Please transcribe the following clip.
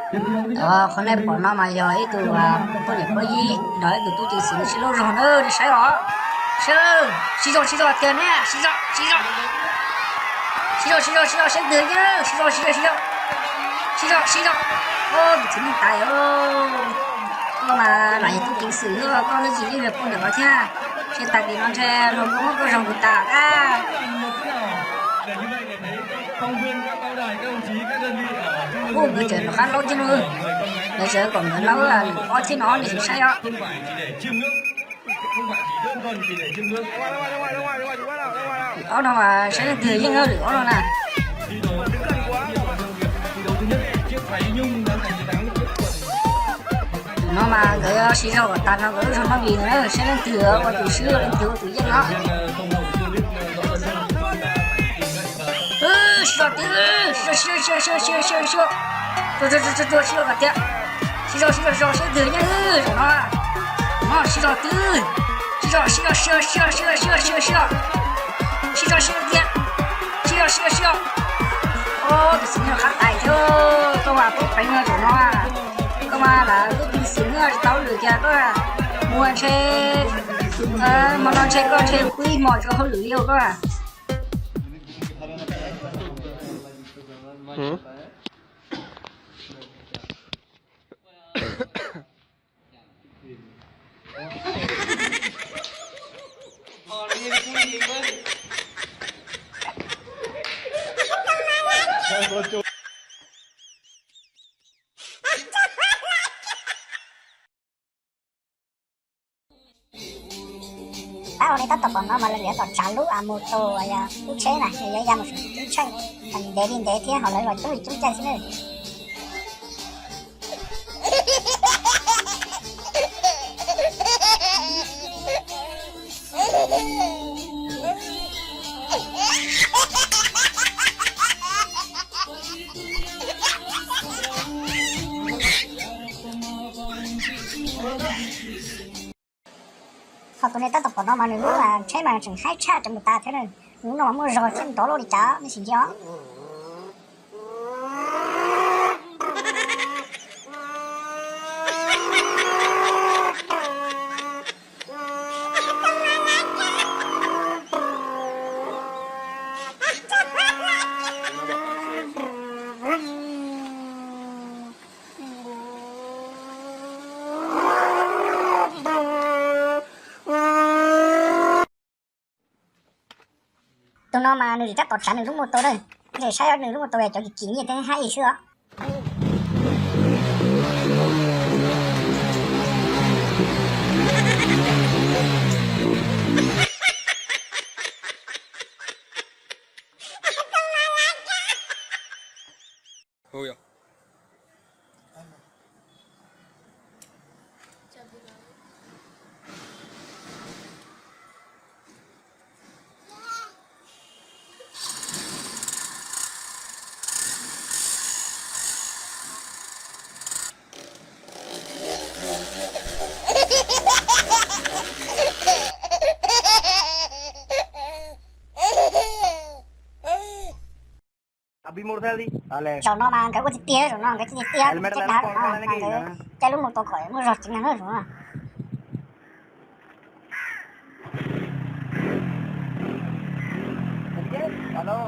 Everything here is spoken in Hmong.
Qhov nej pom no mas yog ib tug poj niam poj yig nrog ib tug tub ceev xwm sib laub zog na, nej saib os. Sib zog, sib zog tiag ne, sib zog, sib zog, sib zog, sib zog, sib zog, sib twg yeej sib zog, sib zog, sib zog, sib zog, sib zog. Tus txiv neej tais, koj mas lam yog tub ceev xwm, koj twb tsis yeej yog poj niam los thiab. Seb tag kis no ntshe luag muab koj zog mus tas a. Ub, nkawd tseem rov qab laub thiab no. Lawv tseem kom nkawd laub lwm ob thiab no, nej sim saib os. Lwm ob no mas saib leej twg yeej lwm ob no na. Lwm no mas nkawd yuav sib zog kom tas no nkawd lub zog no vim na, saib leej twg ua tus swb, leej twg ua tus yeej os. Sib zog twb, sib zog, sib zog, sib zog, sib zog, sib zog, sib zog. Tua, tua, tua, tua, sib zog kom tiag. Sib zog, sib zog, sib zog, sib twg yeej zaum no. No sib zog twb. Sib zog, sib zog, sib zog, sib zog, sib zog, sib zog, sib zog. Sib zog, sib zog tiag. Sib zog, sib zog, sib zog. Tus txiv neej qab tais thiab, koj mas poob peev no zaum no. Koj mas lam tub ceev xwm tsis tau lwm kiag koj. Muag ntshe, hmo no ntshe koj ntshe pw ib hmos tsis tau hauj lwm li koj. Pab ua li tab tom pom no mas lawv yuav tom tsav lub a mus tus, lub tsheb na, yuav ya mus saum tub tsheb, ntev li ntev thiab ho lawv los coob li coob caij xwb na. Ho tus nej tab tom pom no mas nws lub tsheb mas tseem haib tshaj tseem mus tas thiab na. Nws lub no mas muaj zog thiab nrov loj li cas nej sim ntsia os. Tus no mas nws tsis tab tom tsav nws lub mus tus na. Ntshe saib nws lub mus tus cov kim kim nyiaj thiab haib xwb os. Zaum no mas nkawd ua tiag tiag, zaum no nkawd ua tiag tiag, caij lub mus tus kom muaj zog tsev neeg zaum no.